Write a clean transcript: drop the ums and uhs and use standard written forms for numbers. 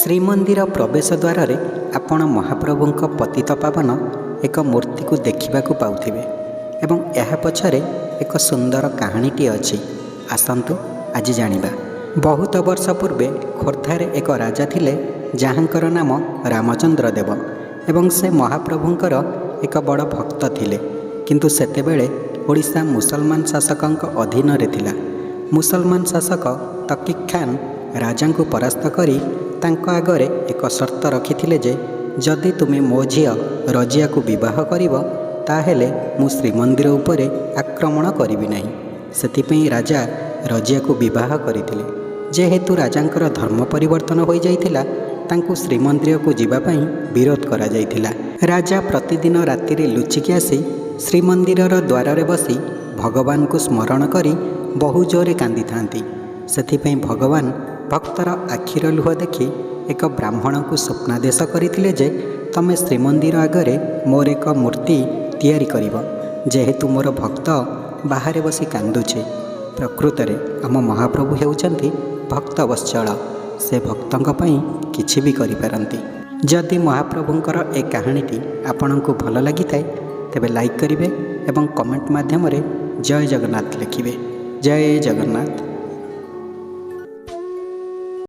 ଶ୍ରୀମନ୍ଦିର ପ୍ରବେଶ ଦ୍ୱାରରେ ଆପଣ ମହାପ୍ରଭୁଙ୍କ ପତିତପାବନ ଏକ ମୂର୍ତ୍ତିକୁ ଦେଖିବାକୁ ପାଉଥିବେ ଏବଂ ଏହା ପଛରେ ଏକ ସୁନ୍ଦର କାହାଣୀଟିଏ ଅଛି। ଆସନ୍ତୁ ଆଜି ଜାଣିବା। ବହୁତ ବର୍ଷ ପୂର୍ବେ ଖୋର୍ଦ୍ଧାରେ ଏକ ରାଜା ଥିଲେ, ଯାହାଙ୍କର ନାମ ରାମଚନ୍ଦ୍ର ଦେବ ଏବଂ ସେ ମହାପ୍ରଭୁଙ୍କର ଏକ ବଡ଼ ଭକ୍ତ ଥିଲେ। କିନ୍ତୁ ସେତେବେଳେ ଓଡ଼ିଶା ମୁସଲମାନ ଶାସକଙ୍କ ଅଧୀନରେ ଥିଲା। ମୁସଲମାନ ଶାସକ ତକି ଖାନ୍ ରାଜାଙ୍କୁ ପରାସ୍ତ କରି ତାଙ୍କ ଆଗରେ ଏକ ସର୍ତ୍ତ ରଖିଥିଲେ ଯେ, ଯଦି ତୁମେ ମୋ ଝିଅ ରଜିଆକୁ ବିବାହ କରିବ, ତାହେଲେ ମୁଁ ଶ୍ରୀମନ୍ଦିର ଉପରେ ଆକ୍ରମଣ କରିବି ନାହିଁ। ସେଥିପାଇଁ ରାଜା ରଜିଆକୁ ବିବାହ କରିଥିଲେ। ଯେହେତୁ ରାଜାଙ୍କର ଧର୍ମ ପରିବର୍ତ୍ତନ ହୋଇଯାଇଥିଲା, ତାଙ୍କୁ ଶ୍ରୀମନ୍ଦିରକୁ ଯିବା ପାଇଁ ବିରୋଧ କରାଯାଇଥିଲା। ରାଜା ପ୍ରତିଦିନ ରାତିରେ ଲୁଚିକି ଆସି ଶ୍ରୀମନ୍ଦିରର ଦ୍ୱାରରେ ବସି ଭଗବାନଙ୍କୁ ସ୍ମରଣ କରି ବହୁ ଜୋରରେ କାନ୍ଦିଥାନ୍ତି। ସେଥିପାଇଁ ଭଗବାନ ଭକ୍ତର ଆଖିର ଲୁହ ଦେଖି ଏକ ବ୍ରାହ୍ମଣଙ୍କୁ ସ୍ୱପ୍ନାଦେଶ କରିଥିଲେ ଯେ, ତମେ ଶ୍ରୀମନ୍ଦିର ଆଗରେ ମୋର ଏକ ମୂର୍ତ୍ତି ତିଆରି କରିବ, ଯେହେତୁ ମୋର ଭକ୍ତ ବାହାରେ ବସି କାନ୍ଦୁଛି। ପ୍ରକୃତରେ ଆମ ମହାପ୍ରଭୁ ହେଉଛନ୍ତି ଭକ୍ତବତ୍ସଳ। ସେ ଭକ୍ତଙ୍କ ପାଇଁ କିଛି ବି କରିପାରନ୍ତି। ଯଦି ମହାପ୍ରଭୁଙ୍କର ଏ କାହାଣୀଟି ଆପଣଙ୍କୁ ଭଲ ଲାଗିଥାଏ, ତେବେ ଲାଇକ୍ କରିବେ ଏବଂ କମେଣ୍ଟ ମାଧ୍ୟମରେ ଜୟ ଜଗନ୍ନାଥ ଲେଖିବେ। ଜୟ ଜଗନ୍ନାଥ।